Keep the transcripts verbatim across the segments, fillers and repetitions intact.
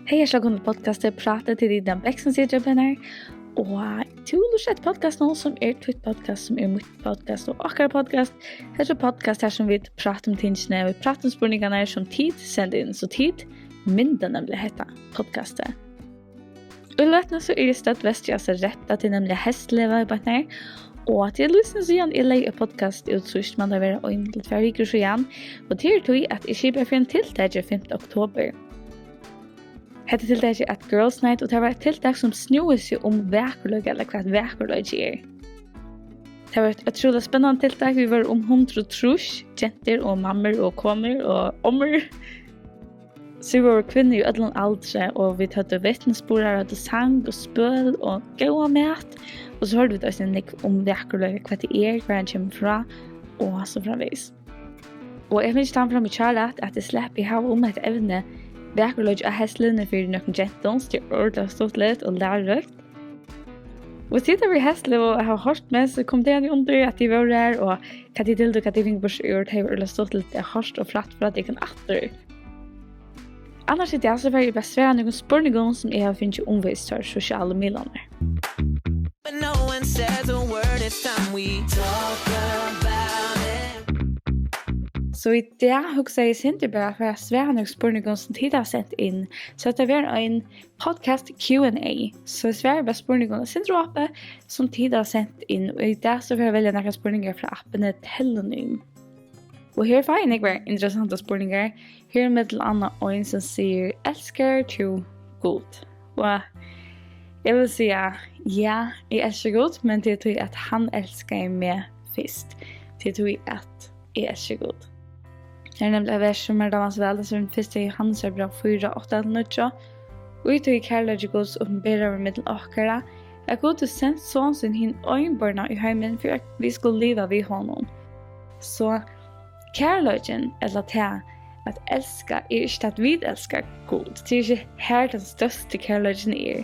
Hei, hjartaliga vælkomin til podcastið Prátið, til Didrian Bech, sum situr uppi her. Og tú lurtar eftir podcast nú, sum er títt podcast, sum er mítt podcast og okkara podcast. Hetta er podcast her, sum vit práta um tingini, vit práta um spurningarnar, sum tit senda inn, so tit mynda nemliga hetta podcastið. Og í løtuni so eri eg stødd vestur í Astaret, tað er nemliga heystlegur beint nú. Og tað er lítið síðan eg legði eitt podcast út síðst, man tað vera ein til tvær vikur síðan. Og tað er tí, at eg skipaði fyri einum tiltaki fimta oktober. Hetta tiltakið æt Girls Night, og tað var eitt tiltak, sum snúði seg um vakurleika, ella hvat vakurleiki er. Tað var eitt ótrúliga spennandi tiltak. Vit vóru um hundrað og trýss gentur og mammur og konur og ommur. So vit vóru kvinnur í øllum aldri, og vit høvdu vitnisburðar, høvdu sang og spøl og góðan mat. Og so hoyrdu vit eisini nógv um vakurleika, hvat tað er, hvar hann kemur frá, og so framvegis. Og eg fekk tann frá Michaela, at eg slapp at hava um hetta evni, vakurleiki á heystliðnum fyri nøkrum gentum, so tað er ordiliga stuttligt og læruríkt. Og tit hava verið heystlig og hava hoyrt meg, so kommenterið undir, at tit vóru har, og hvat tit hildu, hvat tit fingu burtur úr, tað var ordiliga stuttligt at hoyrt og frætt frá tykkum aftur. Annars í dag, so fari eg bara svara nøkrum spurningum, sum eg havi fingið umvegis teir sosialu miðlarnar. But no one says a word, it's time we talk about it. So í dag hugsaði eg sindur bara fyri at svara nøkrum spurningum, sum tit hava sent inn. So hetta verður ein podcast Q and A. So eg svari bara spurningum, sindur opið, sum tit hava sent inn. Og í dag, so fari eg at velja nakrar spurningar frá appini Telonym. Og her fái eg nógvar interessantar spurningar. Her er millum annað ein, sum sigur: "Elskar tú Gud?" Og eg vil siga, ja, eg elski Gud, men tað er tí, at hann elskaði meg fyrst. Tað er tí, at eg elski Gud. Her er nemliga eitt vers, sum mær dámar so væl, tað er fyrsta Jóhannesarbræv fýra, átta til níggju. Og í tí er kærleiki Guds opinberaður millum okkara, at Gud hevur sent Son sín hin einborna í heimin, fyri at vit skulu liva við honum. So kærleikin, ella tað at elska, er ikki tað, at vit elska Gud. Tað er ikki har, tann størsti kærleikin er.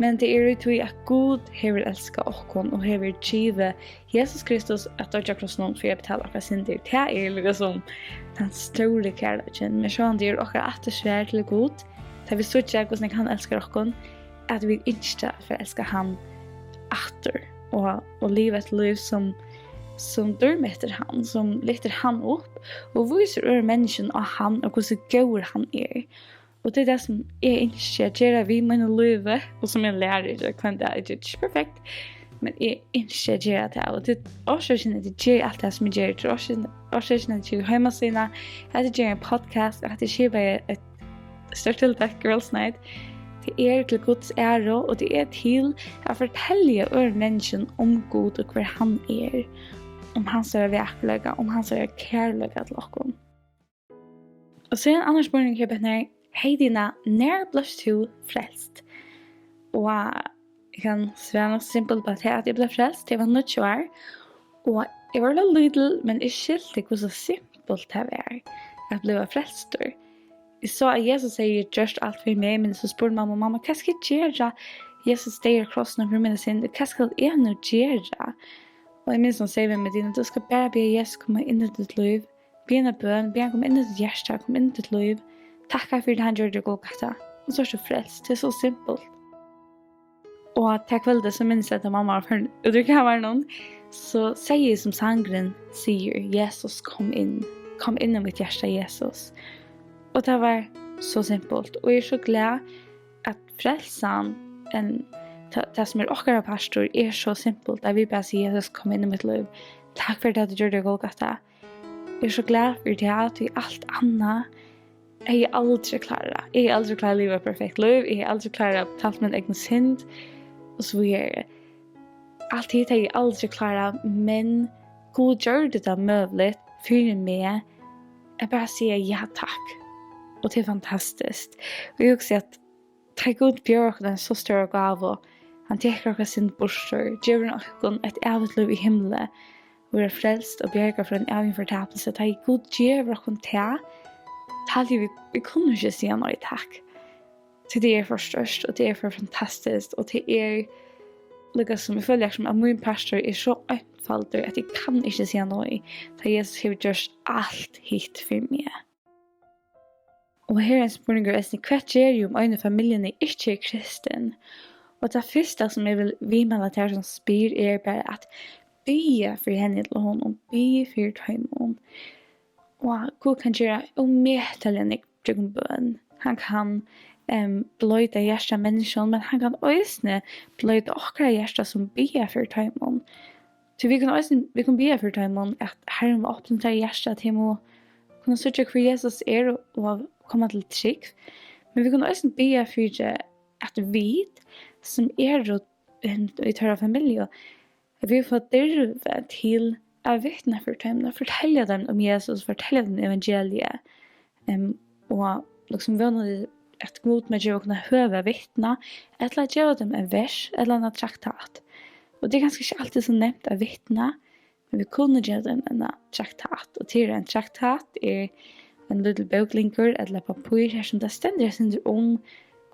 Men tað er í tí, at Gud hevur elskað okkum og hevur givið Jesus Kristus at doyggja á krossinum fyri at betala okkara syndir. Tað er líkasum tann stóri kærleikin. Men sjálvandi er okkara aftursvar til Gud, tá vit síggja, hvussu nógv hann elskar okkum, at vit ynskja at fara at elska hann aftur og, og liva eitt lív, sum, sum dýrmetir hann, sum lyftir hann upp og vísir øðrum menniskjum á hann og hvussu góður hann er. Og tað er tað, sum eg ynski at gera við mínum lívi, og sum eg læri hvønn dag. Eg eri ikki perfekt, men eg ynski at gera tað. Og tað er orsøkin, at eg geri alt tað, sum eg geri. Tað er orsøkin, orsøkin, at eg geri heimasíðuna, at eg geri ein podcast, at eg skipaði eitt stórt tiltak, Girls Night. Tað er til Guds æru, og tað er til at fortelja øðrum menniskjum um Gud og hvør hann er, um hansara vakurleika, um hansara kærleika til okkum. Og so er ein annar spurningur her, Bjarni. Hey Dina, nær bleivst tú frelst? Og eg kann svara nokk simpult uppá tað, at eg bleiv frelst, eg var níggju ár, og eg var væl lítil, men eg skilti, hvussu simpult tað var at bliva frelstur. Eg sá, at Jesus hevði gjørt alt fyri meg, men so spurdi mamma: "Mamma, hvat skal eg gera? Jesus deyði á krossinum fyri mína synd, hvat skal eg nú gera?" Og eg minnist, hon segði við meg: "Dina, tú skalt bara biðja Jesus koma inn í títt lív. Biðja eina bøn, biðja hann koma inn í títt hjarta, koma inn í títt lív. Takka fyri tað, hann gjørdi á Golgata. Og so ert tú frelst. Tað er so simpult." Og tað kvøldið, so minnist eg, at mamma var farin út úr kamarinum, so segði eg, sum sangurin sigur: "Jesus, kom inn. Kom inn í mítt hjarta, Jesus." Og tað var so simpult. Og eg eri so glað, at frelsan, en, tað, tað sum er okkara partur, er so simpult, at vit bara siga: "Jesus, kom inn í mítt lív. Takk fyri tað, tú gjørdi á Golgata." Eg eri so glað fyri tað, tí alt annað hevði eg aldri klárað. Eg hevði aldri klárað at liva eitt perfekt lív, eg hevði aldri klárað at betalt mína egnu synd, og so víðari. Alt hitt hevði eg aldri klárað, men Gud gjørdi tað møguligt fyri meg at bara siga ja takk. Og tað er fantastiskt. Og eg hugsi, at tá Gud bjóðar okkum eina so stóra gávu, hann tekur okkara synd burtur, gevur okkum eitt ævigt lív í himli, og vera frelst og bjargað frá eini ævigari fortapilsi, tá Gud gevur okkum tað, tá vit, vit kunnu ikki siga nei takk. Tí tað er for stórt, og tað er for fantastiskt, og tað er líkasum, eg føli, sum at mín partur er so einfaldur, at eg kann ikki siga nei, tá Jesus hevur gjørt alt hitt fyri meg. Og her er ein spurningur eisini, hvat ger eg, um ein í familjuni ikki er kristin? Og tað fyrsta, sum eg vil viðmæla tær, sum spyr, er bara at biðja fyri henni ella honum, biðja fyri teimum. Og Gud kann gera ómetaliga nógv gjøgnum bøn. Hann kann, em, bloyta hjarta av menniskjum, men hann kann eisini bloyta okkara hjarta, sum biðja fyri teimum. Tí vit kunnu eisini, vit kunnu biðja fyri teimum, at Harrin vil opna teirra hjarta, at tey mugu kunna síggja, hvør Jesus er, og, og koma til trúgv. Men vit kunnu eisini biðja fyri, at vit, sum eru, em, í teirra familju, at vit fáa dirvi til at vitna fyri teimum, at fortelja teimum um Jesus, fortelja teimum evangeliið, em, og líkasum vónandi, at Gud má geva okkum eitt høvi at vitna, ella at geva teimum ein vers ella eina traktat. Og tað er kanska ikki altíð so nemt at vitna, men vit kunnu geva teimum eina traktat, og til ein traktat er ein lítil bóklingur ella pappír, har sum tað stendur eitt sindur um,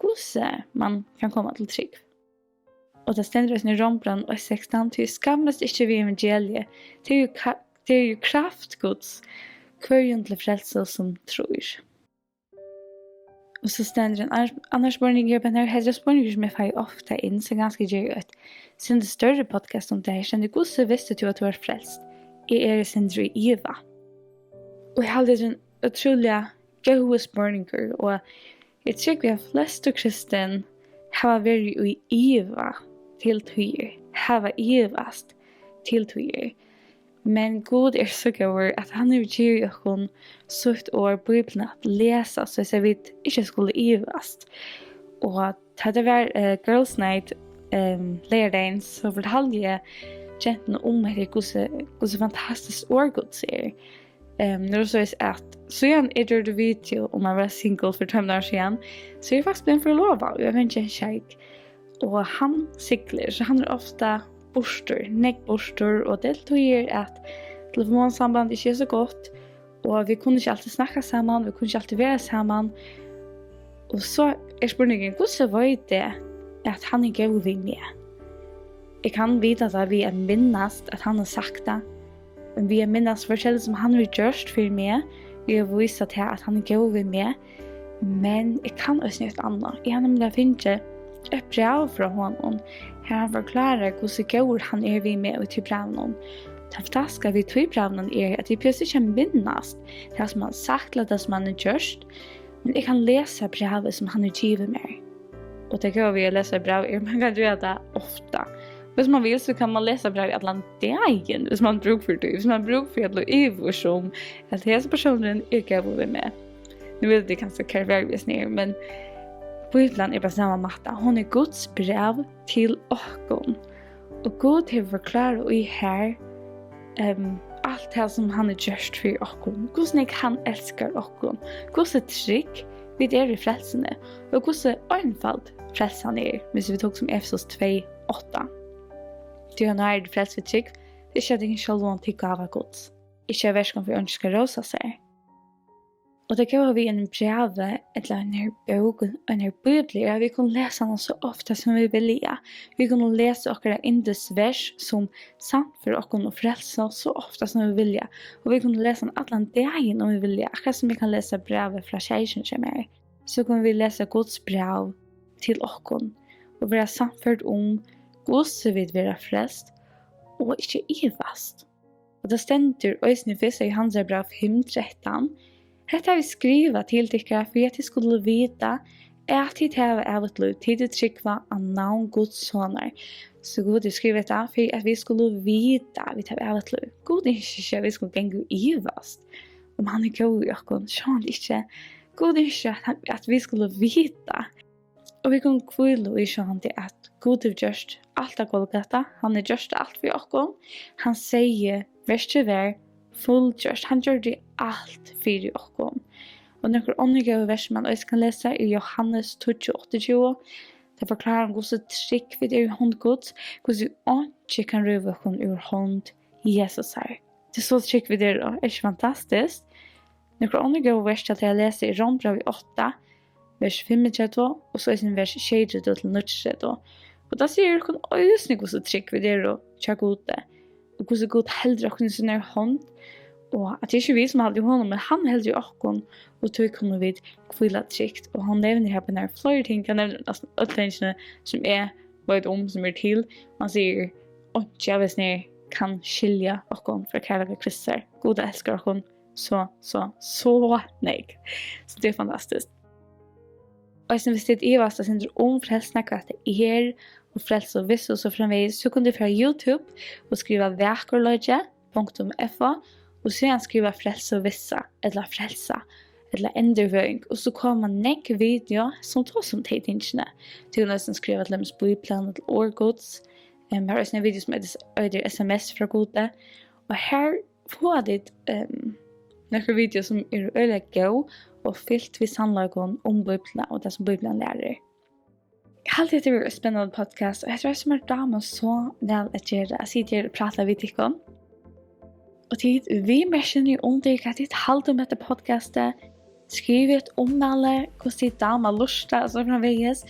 hvussu mann kann koma til trúgv. Og tað stendur eisini í Rómbrævinum eitt sekstan: "Tí eg skammist ikki við evangeliið, tað er jú ka-, tað er jú kraft Guds, hvørjum til frelsu sum trýr." Og so stendur ein annar, annar spurningur her, men her, hetta er spurningur, sum eg fái ofta inn, so kanska eg geri eitt sindur størri podcast um tað her. Stendur: "Hvussu visti tú, at tú vart frelst? Eg eri eitt sindur í iva." Og eg haldi, tað er ein ótrúliga góður spurningur, og eg trúgvi, at flestu kristin hava verið í iva til tíðir, hava ivast til tíðir. Men Gud er so góður, at hann hevur givið okkum sítt orð, Bíbliuna, at lesa, so at vit ikki skulu ivast. Og tá tað var, eh, Girls Night, ehm, leygardagin, so fortaldi eg gentunum um hetta, hvussu, hvussu fantastiskt orð Guds er. Ehm, nú er so at síðan eg gjørdi video um at vera single fyri tveimum árum síðan, so eri eg faktiskt blivin forlovað, og eg havi fingið ein sjeik. Og hann siglir, so hann er ofta burtur, nógv burtur, og tað er til tíðir, at telefonsamband ikki er so gott, og vit kunnu ikki altíð snakka saman, vit kunnu ikki altíð vera saman. Og so er spurningurin, hvussu veit eg, at hann er góður við meg? Eg kann vita tað við at minnast, at hann hevur sagt tað, men við at minnast forskelligt, sum hann hevur gjørt fyri meg, við at vísa tað, at hann er góður við meg. Men eg kann eisini eitt annað. Eg havi nemliga fingið eitt bræv frá honum, har hann forklárar, hvussu góður hann er við meg í tí brævinum. Tað fantastiska við tí brævinum er, at eg behøvi ikki at minnast tað, sum hann hevur sagt, ella tað, sum hann hevur gjørt, men eg kann lesa brævið, sum hann hevur givið mær. Og tað góða við at lesa bræv er, man kann gera tað ofta. Hvis man vil, so kann man lesa bræv allan dagin, hvis man brúk fyri tí. Hvis man brúk fyri at blíva yvirsom, at hesin persónurin er góður við meg. Nú vita tit kanska, hvar eg vil við hesum her, men Bíblian er bara sama máta. Hon er Guds bræv til okkum. Og Gud hevur forklárað í har, em, alt tað, sum hann hevur gjørt fyri okkum. Hvussu nógv hann elskar okkum. Hvussu trygg vit eru í frelsuni. Og hvussu einføld frelsan er, hvis vit hugsa um Efesus tvey átta. Tí at nú eru tit frelst við trúgv, tað er ikki av tykkum sjálvum, tað er gáva Guds. Ikki av verkum, fyri at eingin skal rósa sær. Og tað góða við einum brævi, ella einari bók, einari bíbli, er, at vit kunnu lesa hana so ofta, sum vit vilja. Vit kunnu lesa okkara yndisvers, sum sannførir okkum og frelsir okkum, so ofta, sum vit vilja. Og vit kunnu lesa hann allan dagin, um vit vilja. Akkurát sum vit kunnu lesa brævið frá kærastuni hjá mær, so kunnu vit lesa Guds bræv til okkum og vera sannførd um, hvussu vit verða frelst, og ikki ivast. Og tað stendur eisini í fyrsta Jóhannesarbrævi fimm trettan: "Hetta havi eg skrivað til tykkara, fyri at tit skulu vita, at tit hava ævigt lív, tit ið trúgva á navn Guds Sonar." So Gud hevur skrivað hetta, fyri at vit skulu vita, at vit hava ævigt lív. Gud ynskir ikki, at vit skulu ganga og ivast, um hann er góður við okkum. Sjálvandi ikki. Gud ynskir, at hann, at vit skulu vita. Og vit kunnu hvíla í, sjálvandi at Gud hevur gjørt alt á Golgata. Hann hevur gjørt alt fyri okkum. Hann segði, "Verkið var fullgjørt." Hann gjørdi alt fyri okkum. Og nøkur onnur góð vers, sum man eisini kann lesa, er Jóhannes tíggju áttaogtjúgu. Tað forklárar, hvussu trygg vit eru í hond Guds, hvussu einki kann røva okkum úr hond Jesusar. Tað er so trygg vit eru. Er ikki fantastiskt? Nøkur onnur góð vers til at lesa er Rómbrævið átta, vers fimmogtretivu, og so eisini vers sjeyogtretivu til níggjuogtretivu. Og tað sigur okkum eisini, hvussu trygg vit eru hjá Gudi, og hvussu Gud heldur okkum í sínari hond, Og at tað er ikki vit, sum halda í honum, men hann heldur í okkum, og tí kunnu vit hvíla trygt. Og hann nevnir her beinar fleiri ting. Hann nevnir næstan øll tingini, sum eg veit um, sum er til. Hann sigur, einki av hesum her kann skilja okkum frá kærleika Kristusar. Gud elskar okkum so, so, so nógv. So tað er fantastiskt. Og eisini, viss tit ivast eitt sindur um frelsuna, hvat tað er, og frelsu og vissu og so framvegis, so kunnu tit fara á YouTube og skriva vakurleiki punktum f o, og síðan skriva frelsu og vissa, ella frelsa, ella endurføðing, og so koma nógv video, sum tosa um tey tingini. Tit kunnu eisini skriva til dømis Bíblian ella Orð Guds. Em, har er eisini ein video, sum eitur, eitur S M S frá Gudi, og har fáa tit, em, nøkur video, sum eru øgiliga góð og fylt við sannleikum um Bíbliuna og tað, sum Bíblian lærir. Eg haldi, hetta verður eitt spennandi podcast, og hetta er eitt, sum mær dámar so væl at gera, at sita her og práta við tykkum. Og tit, viðmerkið undir, hvat tit halda um hetta podcastið, skriva eitt ummæli, hvussu tit dáma at lurta, og so framvegis.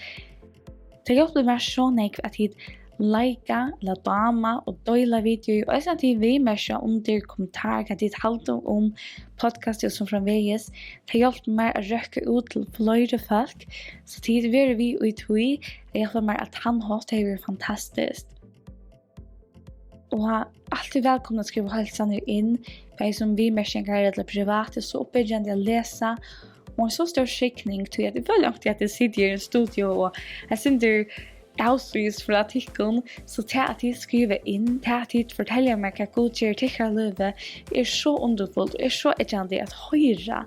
Tað hjálpir mær so nógv, at tit like, ella dáma og deila video, og eisini at tit viðmerkja undir kommentar, hvat tit halda um podcastið og so framvegis. Tað hjálpir mær at røkka út til fleiri fólk, so tit verða við í tí at hjálpa mær á tann hátt, tað hevur verið fantastiskt. Og altíð vælkomna at skriva heilsanir inn, bæði sum viðmerkingar ella privat, tað er so uppbyggjandi at lesa. Og ein so stór signing, tí at eg føli onkuntíð, at eg siti her í studio og eg sindur avsíðis frá tykkum, so tað, at tit skriva inn, tað, at tit fortelja mær, hvat Gud ger í tykkara lívi, er so undurfult og er so eggjandi at hoyra.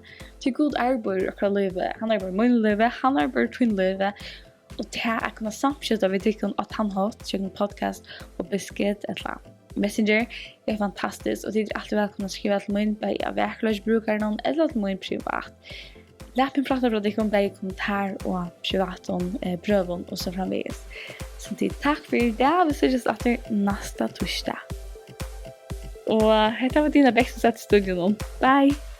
Tí Gud arbeiðir í okkara lívi, hann arbeiðir í mínum lívi, hann arbeiðir í tínum lívi, og tað at kunna samskifta við tykkum á tann hátt, gjøgnum podcast og besked ella Messenger, er fantastiskt, og tit eru altíð vælkomin at skriva til mín, bæði á vakurleiksbrúkaranum ella til mín privat. Lat meg práta við tykkum bæði í kommentar og privatum, eh, brøvum og so framvegis. So tit, takk fyri í dag, vit síggjast aftur næsta týsdag. Og hetta var Dina Bech, sum sat í studionum. Bye!